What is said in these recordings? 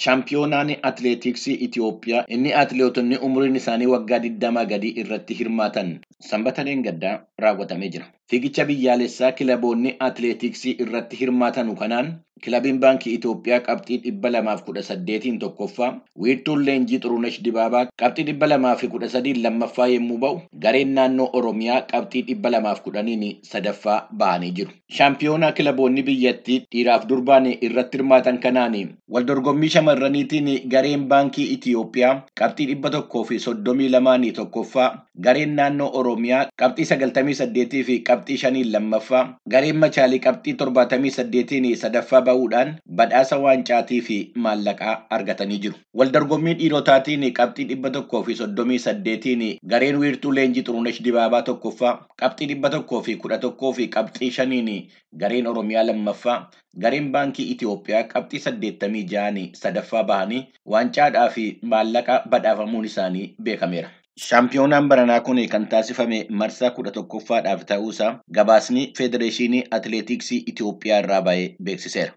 Shaampiyoonaan atileetiksii Itoophiyaa inni atileetonni umuriin isaanii waggaa 20 gadii irratti hirmaatan sanbata dheengaddaa raawwatamee jira. Fiigicha biyyaalessaa kilaboonni atileetiksii irratti hirmaatan kanaan kilabiin baankii Itoophiyaa qabxii 218 tokkoffaa, wiirtuun leenjii Xurunesh Dibaabaa qabxii 213 lammaffaa yommuu ba'u, gareen naannoo Oromiyaa qabxii 210 sadaffaa ba'anii jiru. Shaampiyoonaa kilaboonni biyyattii dhiiraaf durbaan irratti hirmaatan kanaan waldorgommii shamarraniitiin gareen baankii Itoophiyaa qabxii 132 tokkoffaa, gareen naannoo Oromiyaa qabxii 98 fi qabxii 5 lammaffaa, gareen Machaalii qabxii 78 sadaffaa ba'uudhaan badhaasa waancaatii fi maallaqaa argatanii jiru. Waldorgommii dhiirotaatiin qabxii 138 gareen wiirtuu leenjii Xurunesh Dibaabaa tokkoffaa, qabxii 111 fi qabxii 5 gareen Oromiyaa lammaffaa, gareen baankii Itoophiyaa qabxii 86 sadaffaa bahanii waancaadhaa fi maallaqa badhaafamuun isaanii beekameera. Shaampiyoonaan baranaa kun kan taasifame marsaa 11ffaadhaaf ta'uusaa gabaasni Federeeshinii Atileetiksii Itoophiyaa irraa ba'ee beeksiseera.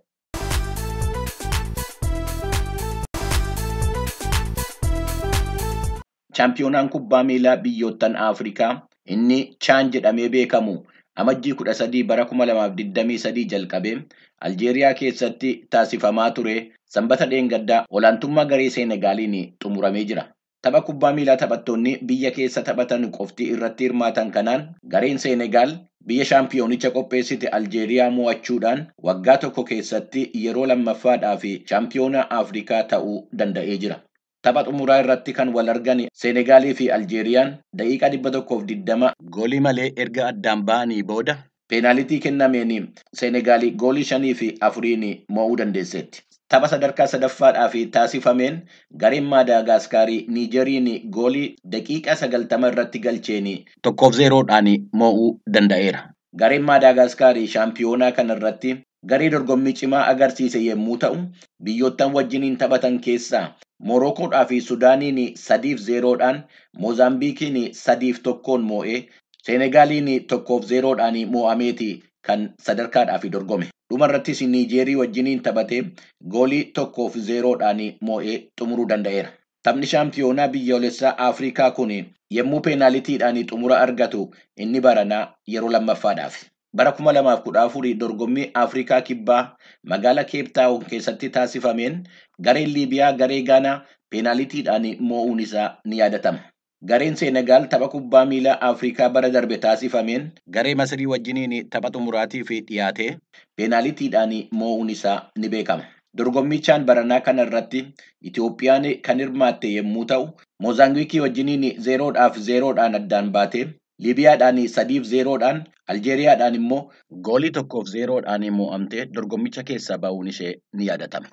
Shaampiyoonaan kubbaa miilaa biyyoottan Afrikaa inni Chaan jedhamee beekamu amajjii 13 bara 2023 jalqabee Aljeeriyaa keessatti taasifamaa ture sanbata dheengaddaa olaantummaa garee Seenegaaliin xumuramee jira. Tapha kubbaa miilaa taphattoonni biyya keessa taphatan qofti irratti hirmaatan kanaan gareen Seenegaal biyya shaampiyoonicha qopheessite Aljeeriyaa mo'achuudhaan waggaa tokko keessatti yeroo lammaffaadhaaf shaampiyoona Afrikaa ta'uu danda'ee jira. Tapha xumuraa irratti kan wal argan Seenegaalii fi Aljeeriyaan daqiiqaa 120 goolii malee erga addaan ba'anii booda peenaalitii kennameen Seenegaalii goolii 5 fi 4 mo'uu dandeesseetti. Tapha sadarkaa sadaffaadhaaf taasifameen gareen Maadaagaaskaarii Niijeriin goolii daqiiqaa 90 irratti galcheen 1-0dhaan mo'uu danda'eera. Gareen Maadaagaaskaarii shaampiyoonaa kanarratti garee dorgommii cimaa agarsiise yommuu ta'u, biyyoottan wajjiniin taphatan keessaa Morookoodhaa fi Sudaaniin 3-0dhaan, Moozaambiikiin 3-1 moo'ee, Seenegaaliin 1-0dhaan moo'ameeti kan sadarkaadhaaf dorgome. Dhumarrattis Niijeerii wajjiniin taphatee goolii 1-0dhaan moo'ee xumuruu danda'eera. Taphni shaampiyoonaa biyyoolessaa Afrikaa kun yommuu peenaalitiidhaan xumura argatu inni baranaa yeroo lammaffaadhaaf. Bara 2014 dorgommii Afrikaa Kibbaa magaalaa Keeptaawun keessatti taasifameen gareen Liibiyaa garee Gaanaa peenaalitiidhaan moo'uun isaa ni yaadatama. Gareen Seenegaal tapha kubbaa miilaa Afrikaa bara darbe taasifameen garee Masirii wajjiniin tapha xumuraatiif dhiyaate peenaalitiidhaan moo'uun isaa ni beekama. Dorgommichaan baranaa kana irratti Itoophiyaan kan hirmaatte yommuu ta'u, Moozaambiikii wajjiniin 0-0dhaan addaan baate, Liibiyaadhaan 3-0dhaan, Aljeeriyaadhaan immoo goolii 1-0dhaan moo'amtee dorgommicha keessaa ba'uun ishee ni yaadatama.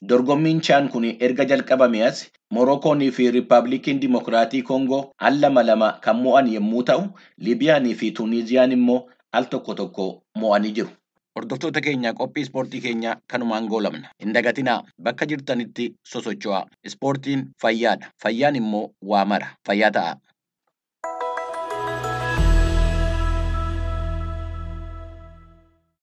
Dorgommiin Chaan kun erga jalqabame as Morookoonii fi Riippaabilikiin Dimokiraatii Koongoo al lama lama kan mo'an yommuu ta'u, Liibiyaanii fi Tuuniiziyaan immoo al tokko tokko mo'anii jiru. Hordoftoota keenya qophii ispoortii keenya kanumaan goolabna. Hin dagatinaa bakka jirtanitti sosocho'aa. Ispoortiin fayyaadha. Fayyaan immoo waa mara. Fayyaa ta'a.